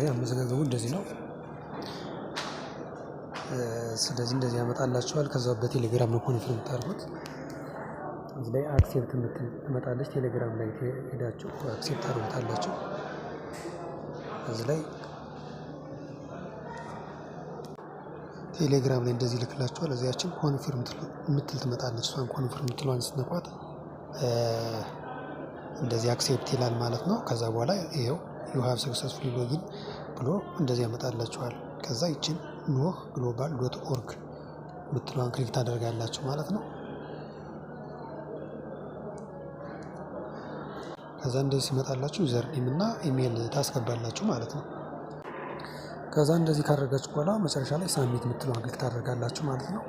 ስለዚህ አመዘጋገቡ እንደዚህ ነው። ስለዚህ እንደዚህ ያመጣላችኋል። ከዛ በቴሌግራም ነው confirm የምታደርጉት። እዚህ ላይ accept የምትል ትመጣለች። ቴሌግራም ላይ ሄዳችሁ accept ታደርጉታላችሁ። እዚህ ላይ ቴሌግራም ላይ እንደዚህ ይልክላችኋል። እዚያችን confirm የምትል ትመጣለች። እሷን confirm የምትለዋን ስትነኳት እንደዚህ accept ይላል ማለት ነው። ከዛ በኋላ ይኸው "You have successfully login" ብሎ እንደዚህ ያመጣላችኋል። ከዛ ይችን ኖህ global.org የምትለዋን click ታደርጋላችሁ ማለት ነው። ከዛ እንደዚህ ሲመጣላችሁ user name እና ኢሜይል ታስገባላችሁ ማለት ነው። ከዛ እንደዚህ ካደረጋችሁ በኋላ መጨረሻ ላይ submit የምትለዋን click ታደርጋላችሁ ማለት ነው።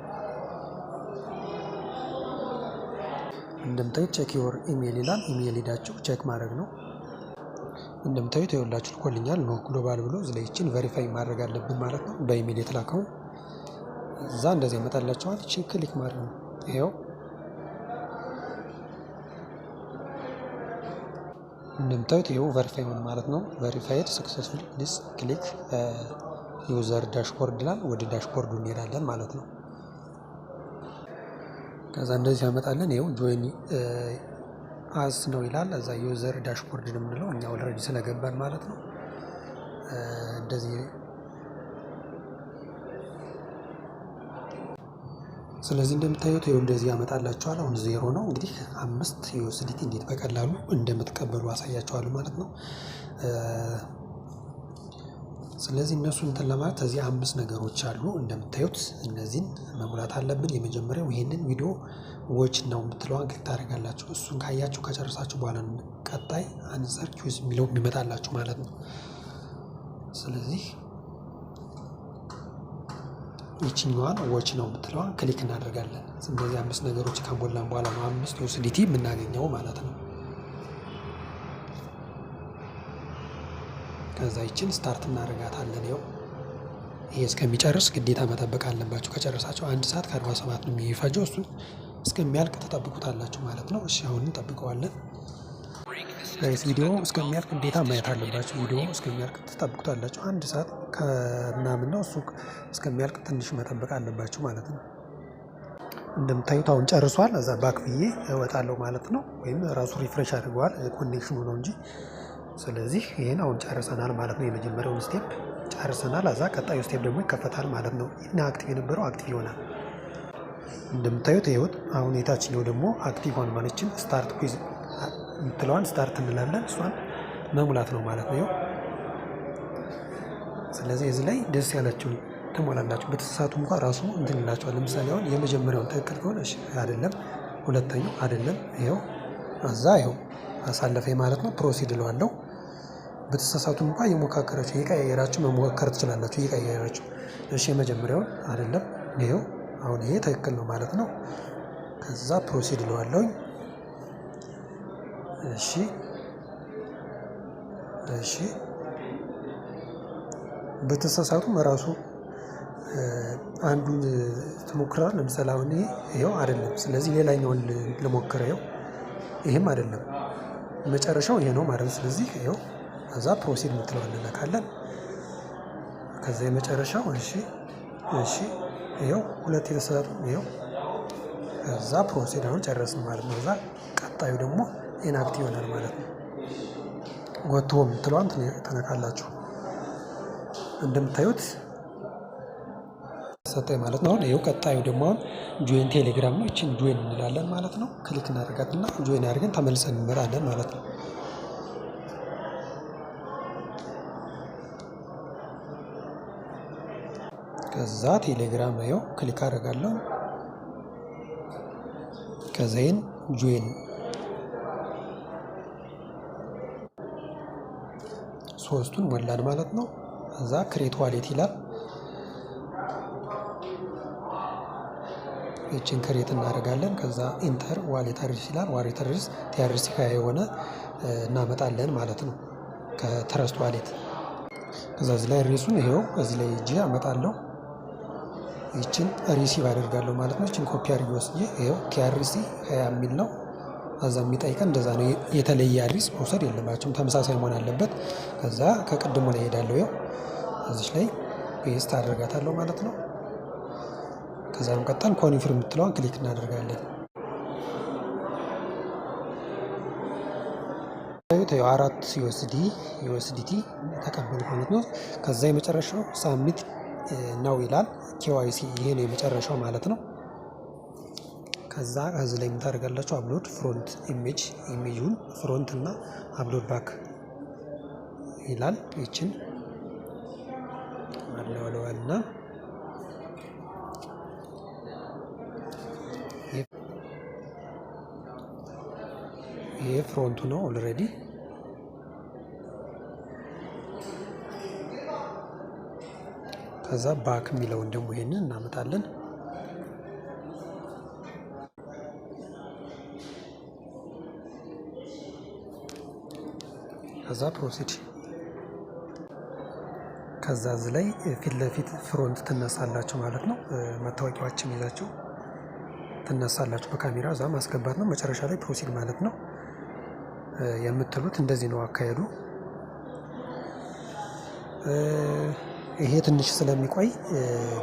እንደምታዩት "Check your email" ይላል። ኢሜይል ሄዳችሁ check ማድረግ ነው። እንደምታዩት ይኸውላችሁ ልኮልኛል ኖህ ግሎባል ብሎ። እዚህ ላይ ይችን verify ማድረግ አለብን ማለት ነው። በኢሜይል የተላከውን እዛ እንደዚህ ያመጣላችኋል። ይችን click ማድረግ ነው። ይኸው እንደምታዩት ይኸው verify ሆነ ማለት ነው። "Verified successful, please click user dashboard" ይላል። ወደ dashboard ኡ እንሄዳለን ማለት ነው። ከዛ እንደዚህ ያመጣልን፣ ይኸው "Join us now" ይላል። እዛ user dashboard ነው የምንለው እኛ already ስለገባን ማለት ነው። እንደዚህ። ስለዚህ እንደምታዩት ይኸው እንደዚህ ያመጣላችኋል። አሁን ዜሮ ነው። እንግዲህ 5 USDT እንዴት በቀላሉ እንደምትቀበሉ አሳያችኋለሁ ማለት ነው። ስለዚህ እነሱ እንትን ለማለት እዚህ አምስት ነገሮች አሉ፣ እንደምታዩት እነዚህን መሙላት አለብን። የመጀመሪያው ይህንን ቪዲዮ "Watch now" የምትለዋን click ታደርጋላችሁ። እሱን ካያችሁ ከጨረሳችሁ በኋላ ቀጣይ answer quiz የሚለው የሚመጣላችሁ ማለት ነው። ስለዚህ ይችኛዋን "Watch now" የምትለዋን click እናደርጋለን። እነዚህ አምስት ነገሮች ከሞላን በኋላ ነው 5 USDT የምናገኘው ማለት ነው። ከዛ ይችን start እናደርጋታለን። ይኸው ይሄ እስከሚጨርስ ግዴታ መጠበቅ አለባችሁ። ከጨረሳችሁ 1 ሰዓት ከ47 ነው የሚፈጀው። እሱን እስከሚያልቅ ትጠብቁታላችሁ ማለት ነው። እሺ፣ አሁን እንጠብቀዋለን። Guys፣ ቪዲዮ እስከሚያልቅ ግዴታ ማየት አለባችሁ። ቪዲዮ እስከሚያልቅ ትጠብቁታላችሁ። 1 ሰዓት ከምናምን ነው፣ እሱ እስከሚያልቅ ትንሽ መጠበቅ አለባችሁ ማለት ነው። እንደምታዩት አሁን ጨርሷል። እዛ back ብዬ እወጣለሁ ማለት ነው። ወይም ራሱ refresh አድርገዋል፣ connection ኑ ነው እንጂ። ስለዚህ ይህን አሁን ጨርሰናል ማለት ነው። የመጀመሪያውን step ጨርሰናል። እዛ ቀጣዩ step ደግሞ ይከፈታል ማለት ነው። Inactive የነበረው active ይሆናል። እንደምታዩት ይኸው አሁን የታችኛው ደግሞ active ሆን ማለችን start quiz የምትለዋን start እንላለን። እሷን መሙላት ነው ማለት ነው። ስለዚህ እዚህ ላይ ደስ ያላችሁን ትሞላላችሁ። በተሳሳቱ እንኳ ራሱ እንትን ይላችኋል። ለምሳሌ አሁን የመጀመሪያውን ትክክል ከሆነ እሺ አይደለም፣ ሁለተኛው አይደለም፣ ይኸው እዛ ይኸው አሳለፈኝ ማለት ነው። Proceed እለዋለሁ። በተሳሳቱ እንኳ እየሞካከራችሁ እየቀያየራችሁ መሞከር ትችላላችሁ። እየቀያየራችሁ፣ እሺ የመጀመሪያውን አይደለም፣ ይኸው አሁን ይሄ ትክክል ነው ማለት ነው። ከዛ proceed እለዋለሁኝ። እሺ፣ በተሳሳቱም ራሱ አንዱን ትሞክራለህ። ለምሳሌ አሁን ይሄ ይኸው አይደለም። ስለዚህ ሌላኛውን ልሞክር። ይኸው ይሄም አይደለም። መጨረሻው ይሄ ነው ማለት ነው። ስለዚህ ይኸው ከዛ proceed የምትለዋን እንነካለን። ከዛ የመጨረሻው፣ እሺ፣ ይኸው ሁለት የተሳሳቱ፣ ይኸው ከዛ proceed፣ አሁን ጨረስን ማለት ነው። ከዛ ቀጣዩ ደግሞ inactive ይሆናል ማለት ነው። Go to የምትለዋን ትነካላችሁ። እንደምታዩት ሰጠኝ ማለት ነው። አሁን ይኸው ቀጣዩ ደግሞ አሁን join ቴሌግራም ነው። ይቺን join እንላለን ማለት ነው። Click እናደርጋትና join አድርገን ተመልሰን እንመጣለን ማለት ነው። ከዛ ቴሌግራም ይኸው click አደርጋለሁ። ከዛ ይሄን join፣ ሶስቱን ሞላን ማለት ነው። ከዛ create wallet ይላል። ይችን create እናደርጋለን። ከዛ enter wallet address ይላል። Wallet address TRC የሆነ እናመጣለን ማለት ነው፣ ከ Trust Wallet። ከዛ እዚህ ላይ address ኡን ይኸው እዚህ ላይ እጄ አመጣለሁ። ይችን receive አደርጋለሁ ማለት ነው። ይችን ኮፒ አድርጌ ወስጄ ይኸው TRC 20 የሚል ነው። ከዛ የሚጠይቀን እንደዛ ነው። የተለየ address መውሰድ የለባቸውም፣ ተመሳሳይ መሆን አለበት። ከዛ ከቅድሙ ላይ እሄዳለሁ። ይኸው እዚች ላይ paste አደርጋታለሁ ማለት ነው። ከዛ በመቀጠል confirm የምትለዋን click እናደርጋለን። 4 USDT ተቀበልኩ ማለት ነው። ከዛ የመጨረሻው submit ነው ይላል KYC፣ ይሄ ነው የመጨረሻው ማለት ነው። ከዛ ከዚህ ላይ የምታደርጋላችሁ upload front image፣ image ኡን front እና upload back ይላል። ይችን አለወለዋልና ይሄ front ኡ ነው already። ከዛ back የሚለውን ደግሞ ይሄንን እናመጣለን። ከዛ proceed። ከዛ እዚህ ላይ ፊት ለፊት front ትነሳላችሁ ማለት ነው። መታወቂያዎችን ይዛችሁ ትነሳላችሁ በካሜራ እዛ ማስገባት ነው። መጨረሻ ላይ proceed ማለት ነው የምትሉት። እንደዚህ ነው አካሄዱ። ይሄ ትንሽ ስለሚቆይ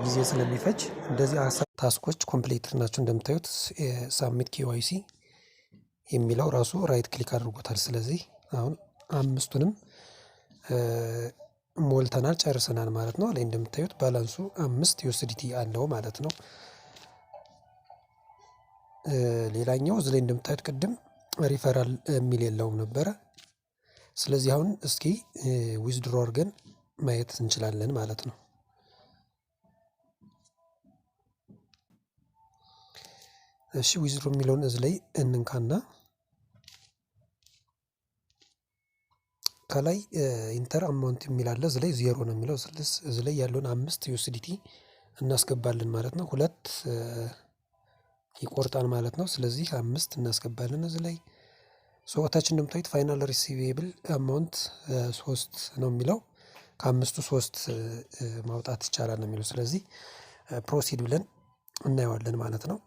ጊዜ ስለሚፈጅ እንደዚህ task ኦች complete ናቸው። እንደምታዩት submit KYC የሚለው ራሱ right click አድርጎታል። ስለዚህ አሁን 5ቱንም ሞልተናል ጨርሰናል ማለት ነው። ላይ እንደምታዩት balance ኡ 5 USDT አለው ማለት ነው። ሌላኛው እዚህ ላይ እንደምታዩት ቅድም ሪፈራል የሚል የለውም ነበረ። ስለዚህ አሁን እስኪ withdraw አድርገን ማየት እንችላለን ማለት ነው። እሺ withdraw የሚለውን እዚህ ላይ እንንካና ከላይ enter amount የሚል አለ። እዚህ ላይ 0 ነው የሚለው። እዚህ ላይ ያለውን 5 USDT እናስገባለን ማለት ነው። 2 ይቆርጣል ማለት ነው። ስለዚህ 5 እናስገባለን እዚህ ላይ። so ታች እንደምታዩት final receivable amount 3 ነው የሚለው። ከአምስቱ 3 ማውጣት ይቻላል ነው የሚለው። ስለዚህ proceed ብለን እናየዋለን ማለት ነው።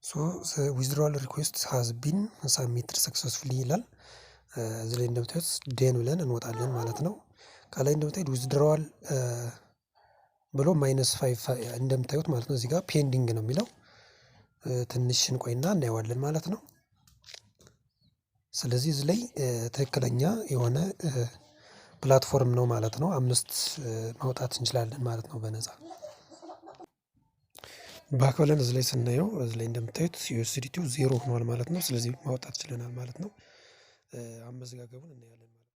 So withdrawal request has been submitted successfully ይላል። እዚህ ላይ እንደምታዩት done ብለን እንወጣለን ማለት ነው። ከላይ እንደምታዩት withdrawal ብሎ -5 እንደምታዩት ማለት ነው። እዚህ ጋር pending ነው የሚለው። ትንሽ እንቆይና እናየዋለን ማለት ነው። ስለዚህ እዚህ ላይ ትክክለኛ የሆነ platform ነው ማለት ነው። 5 ማውጣት እንችላለን ማለት ነው በነፃ። back ብለን እዚህ ላይ ስናየው እዚህ ላይ እንደምታዩት USDT ው 0 ሆኗል ማለት ነው። ስለዚህ ማውጣት ችለናል ማለት ነው። አመዘጋገቡን እናያለን ማለት ነው።